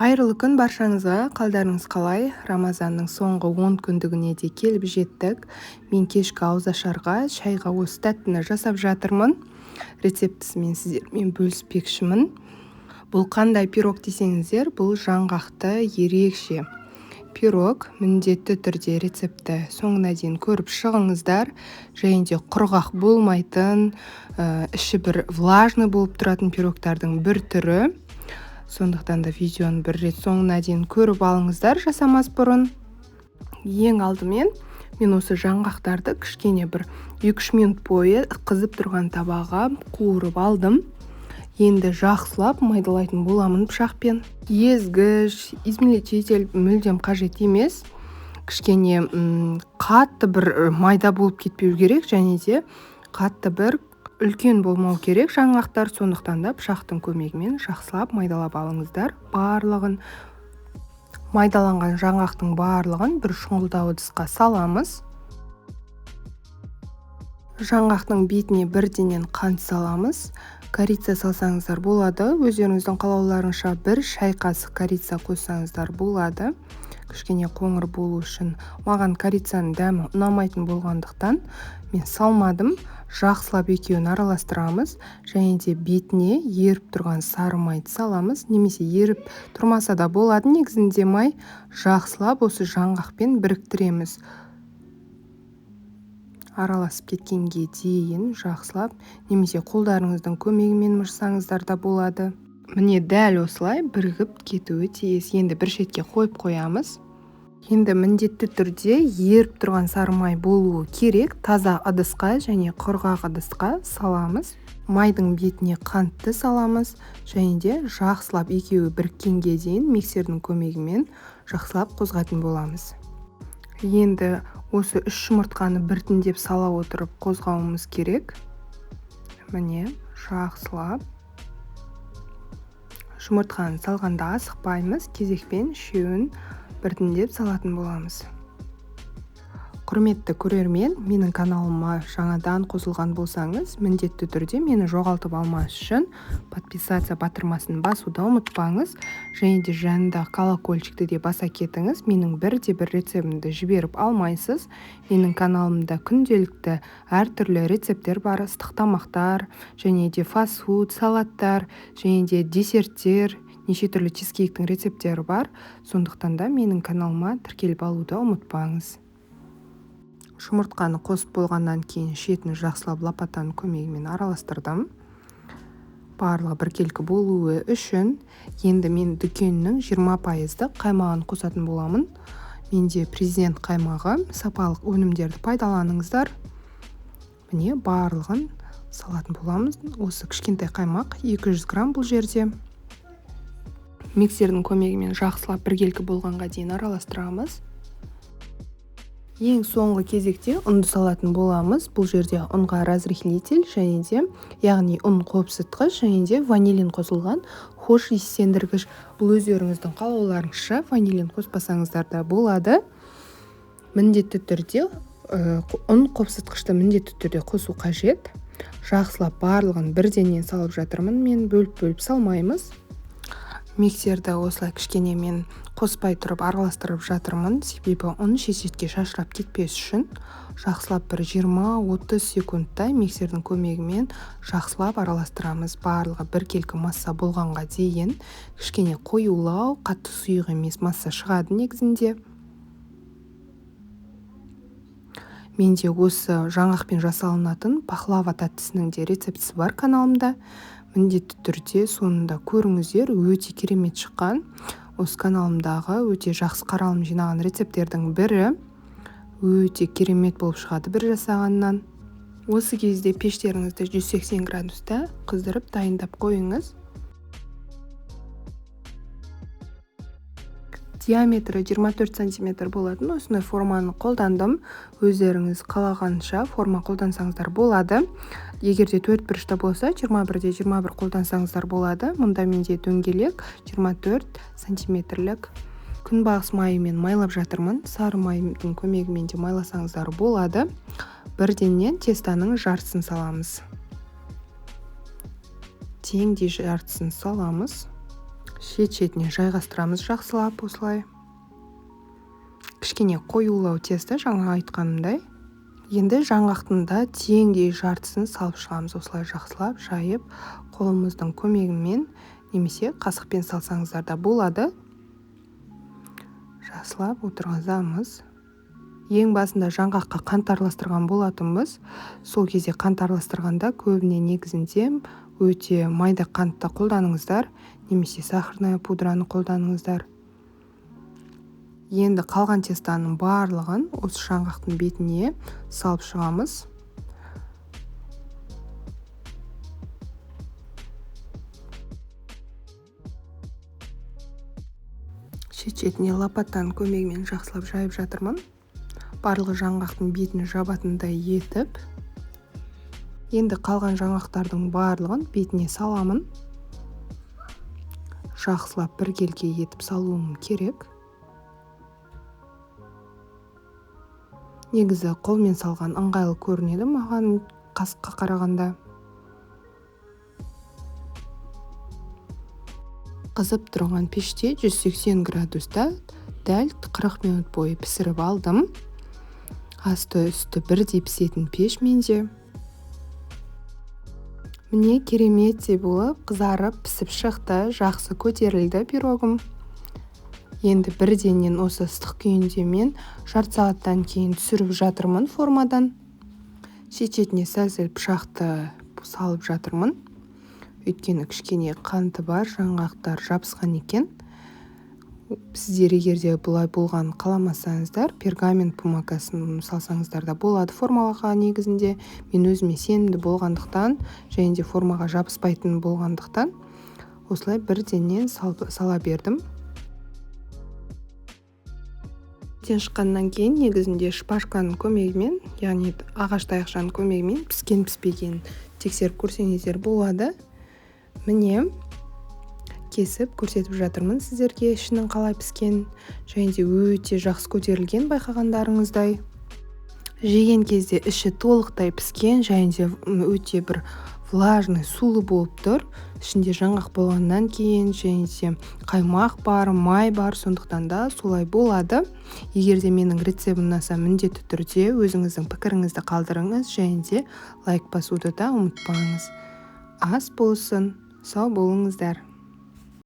Қайырлы күн баршаңызға, қалдарыңыз қалай? Рамазанның соңғы 10 күндігіне де келіп жеттік. Мен кешкі ауызашарға, шайға осы тәттіні жасап жатырмын. Рецептісімен сіздермен бөліспекшімін. Бұл қандай пирог десеңіздер, бұл жаңғақты ерекше пирог. Міндетті түрде рецептті соңына дейін көріп шығыңыздар. Және де құрғақ болмайтын, іші бір влажный болып тұратын пирогтардың бір түрі. Сондықтан да видеоны бір рет соңына дейін көріп алыңыздар жасамас бұрын. Ең алдымен мен осы жаңғақтарды кішкене бір 2-3 минут бойы қызып тұрған табаға қуырып алдым. Енді жақсылап майдалайтын боламын пышақпен. Езгіш, измельчитель мүлдем қажет емес. Кішкене қатты бір майда болып кетпеу керек, және де қатты бір үлкен болмау керек жаңғақтар. Сондықтан да пышақтың көмегімен жақсылап майдалап алыңыздар барлығын. Майдаланған жаңғақтың барлығын бір шұңғылдау ыдысқа саламыз. Жаңғақтың бетіне бірденен қант саламыз. Корица салсаңыздар болады, өздеріңіздің қалауларыңызша бір шай қасық корица қоссаңыздар болады. Кішкене қоңыр болу үшін. Маған корицаның дәмі ұнамайтын болғандықтан мен салмадым. Жақсылап екеуін араластырамыз және де бетіне еріп тұрған сары майды саламыз, немесе еріп тұрмаса да болады негізінде май. Жақсылап осы жаңғақпен біріктіреміз. Араласып кеткенге дейін жақсылап, немесе қолдарыңыздың көмегімен мыжсаңыздар да болады. Міне дәл осылай бірігіп кетуі тиіс. Енді бір шетке қойып қоямыз. Енді міндетті түрде еріп тұрған сары май болуы керек. Таза ыдысқа және құрғақ ыдысқа саламыз. Майдың бетіне қантты саламыз және де жақсылап екеуі біріккенге дейін миксердің көмегімен жақсылап қозғайтын боламыз. Енді осы 3 жұмыртқаны біртіндеп сала отырып қозғауымыз керек. Міне жақсылап. Жұмыртқаны салғанда асықпаймыз, кезекпен үшеуін біртіндеп салатын боламыз. Құрметті көрермен, менің каналыма жаңадан қосылған болсаңыз, міндетті түрде мені жоғалтып алмас үшін подписаться батырмасын басуды ұмытпаңыз және де жанындағы колокольчикті де баса кетіңіз. Менің бірде-бір рецептімді жіберіп алмайсыз. Менің каналымда күнделікті әртүрлі рецепттер бар, ыстық тамақтар және де фастфуд, салаттар және де десерттер, неше түрлі чизкейктің рецепттері бар. Сондықтан да менің каналыма тіркеліп алуды ұмытпаңыз. Жұмыртқаны қосып болғаннан кейін шетін жақсылап лопатаның көмегімен араластырдым. Барлығы біркелкі болуы үшін енді мен дүкеннің 20% қаймағын қосатын боламын. Менде президент қаймағы, сапалық өнімдерді пайдаланыңыздар. Міне барлығын салатын боламыз. Осы кішкентай қаймақ 200 грамм бұл жерде. Миксердің көмегімен жақсылап біркелкі болғанға дейін араластырамыз. Ең соңғы кезекте ұнды салатын боламыз. Бұл жерде ұнға разрыхлитель және де, яғни ұн қопсытқыш және де ванилин қосылған хош иістендіргіш. Бұл өздеріңіздің қалауларыңызша, ванилин қоспасаңыздар да болады. Міндетті түрде ұн қопсытқышты міндетті түрде қосу қажет. Жақсылап барлығын бірденнен салып жатырмын мен, бөліп-бөліп салмаймыз. Миксерді осылай кішкене мен қоспай тұрып араластырып жатырмын, себебі ұн шет-шетке шашырап кетпес үшін. Жақсылап бір 20-30 секундтай миксердің көмегімен жақсылап араластырамыз. Барлығы біркелкі масса болғанға дейін. Кішкене қоюлау, қатты сұйық емес масса шығады негізінде. Менде осы жаңғақпен жасалынатын пахлава тәттісінің де рецептісі бар каналымда. Міндетті түрде соны да көріңіздер, өте керемет шыққан. Осы каналымдағы өте жақсы қаралым жинаған рецепттердің бірі. Өте керемет болып шығады бір жасағаннан. Осы кезде пештеріңізді 180 градуста қыздырып дайындап қойыңыз. Диаметрі 24 сантиметр болатын осындай форманы қолдандым. Өздеріңіз қалағанша форма қолдансаңыздар болады. Егер де төрт бұрышта болса, 21-де 21 қолдансаңыздар болады. Мұнда менде дөңгелек 24 сантиметрлік. Күнбағыс майымен майлап жатырмын. Сары майдың көмегімен де майласаңыздар болады. Бірденнен тестаның жартысын саламыз. Теңдей жартысын саламыз. Шет-шетіне жайғастырамыз жақсылап осылай. Кішкене қоюлау тесто, жаңа айтқанымдай. Енді жаңғақтың да теңдей жартысын салып шығамыз. Осылай жақсылап жайып, қолымыздың көмегімен немесе қасықпен салсаңыздар да болады. Жақсылап отырғызамыз. Ең басында жаңғаққа қант араластырған болатынбыз. Сол кезде қант араластырғанда көбіне негізінде өте майда қантты қолданыңыздар, немесе сахарная пудраны қолданыңыздар. Енді қалған тестаның барлығын осы жаңғақтың бетіне салып шығамыз. Шет-шетіне лопатаның көмегімен жақсылап жайып жатырмын. Барлығы жаңғақтың бетін жабатындай етіп. Енді қалған жаңғақтардың барлығын бетіне саламын. Жақсылап біркелкі етіп салуым керек. Негізі қолмен салған ыңғайлы көрінеді маған қасыққа қарағанда. Қызып тұрған пеште 180 градуста дәл 40 минут бойы пісіріп алдым. Асты үсті бірдей пісетін пеш менде. Міне кереметтей болып қызарып пісіп шықты, жақсы көтерілді пирогым. Енді бірденнен осы ыстық күйінде мен жарты сағаттан кейін түсіріп жатырмын формадан. Шет-шетіне сәл-сәл пышақты салып жатырмын. Өйткені кішкене қанты бар, жаңғақтар жабысқан екен. Сіздер егер де бұлай болғанын қаламасаңыздар, пергамент бумагасын салсаңыздар да болады формаға негізінде. Мен өзіме сенімді болғандықтан және де формаға жабыспайтын болғандықтан осылай бірденнен сала бердім. Шыққаннан кейін негізінде шпажканың көмегімен, яғни ағаш таяқшаның көмегімен піскен піспегенін тексеріп көрсеңіздер болады. Міне кесіп көрсетіп жатырмын сіздерге ішінің қалай піскен, және де өте жақсы көтерілген байқағандарыңыздай. Жеген кезде іші толықтай піскен және де өте бір влажный, сулы болып тұр. Ішінде жаңғақ болғаннан кейін және де қаймақ бар, май бар, сондықтан да солай болады. Егер де менің рецептім ұнаса, міндетті түрде өзіңіздің пікіріңізді қалдырыңыз және де лайк басуды да ұмытпаңыз. Ас болсын, сау болыңыздар.